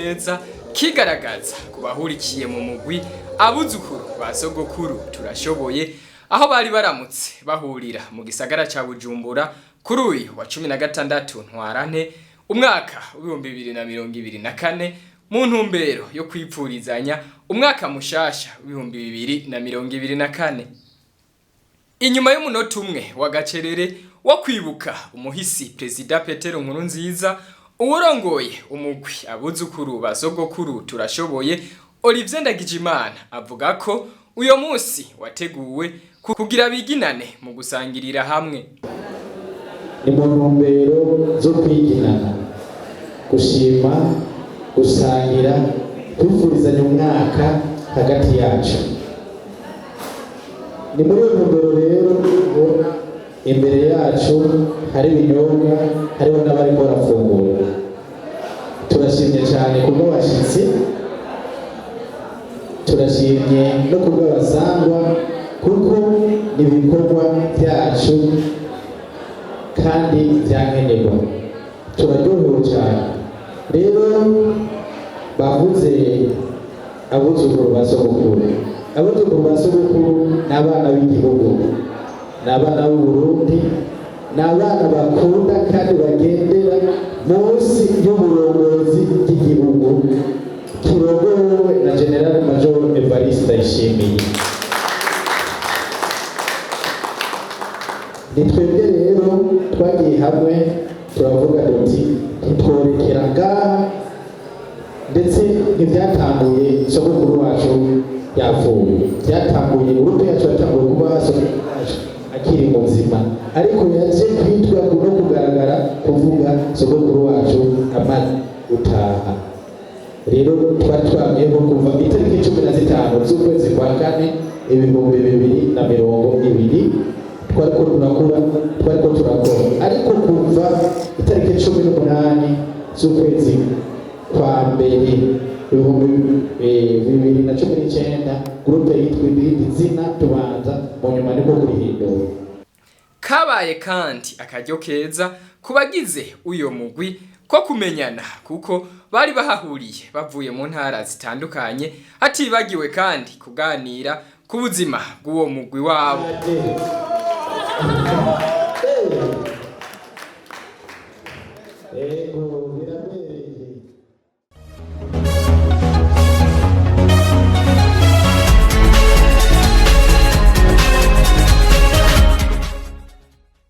Akanyamuneza kigaragaza ku bahurikiye mu mugwi Abuzukuru ba Sogokuru Turashoboye, aho bari baramutse bahurira mu gisagara ca Bujumbura kuri uyu wa 16 Ntwarante umwaka w'2024, mu ntumbero yo kwipfurizanya umwaka mushasha w'2024. Inyuma y'umunota umwe wa gacerere wo kwibuka umuhisi Perezida Petero Nkurunziza, uwurongoye umugwi Abuzukuru ba Sogokuru Turashoboye, Olivier Ndagijimana, avuga ko uyo munsi wateguwe kugira biginane mu gusangirira hamwe. Ni mu ntumbero zo kwiginana, gushima, gusangira, twifurizanya umwaka hagati yacu. Ni muri iyo ntumbero rero ubona imbere yacu hari ibinyobwa, hariho n'abariko barafungura. Turashimye cyane kubw'abashyitsi, turashimye no kubw'abasangwa, kuko ni ibikorwa byacu kandi byankenerwa. Turaryohewe cyane. Rero bavuze abuzukuru ba sogokuru. Abuzukuru ba sogokuru ni abana b'igihugu, ni abana b'Uburundi, ni abana bakunda kandi bagendera munsi y'uburongozi bw'igihugu kirongowe na Général Major Evariste Ndayishimiye. Ni twebwe rero twagiye hamwe, turavuga duti ntitworekera ngaha. Ndetse ntibyatanguye sogokuru wacu yapfuye, byatanguye, groupe yacu yatanguye kuba sogokuru wacu akiri muzima, ariko yaje kwitwa no kugaragara kuvuga sogokuru wacu amaze gutaha. Rero twari twamyeho kuva itariki 15 z'ukwezi kwa kane 2020, twariko turakura, twariko turakora, ariko kuva itariki 18 z'ukwezi kwa mbere 2019, groupe yitwa irindi zina, tubanza mu nyuma niko kurihindura. Kabaye kandi akaryo keza ku bagize uyo mugwi ko kumenyana, kuko bari bahahuriye bavuye mu ntara zitandukanye, hatibagiwe kandi kuganira ku buzima bw'uwo mugwi wabo.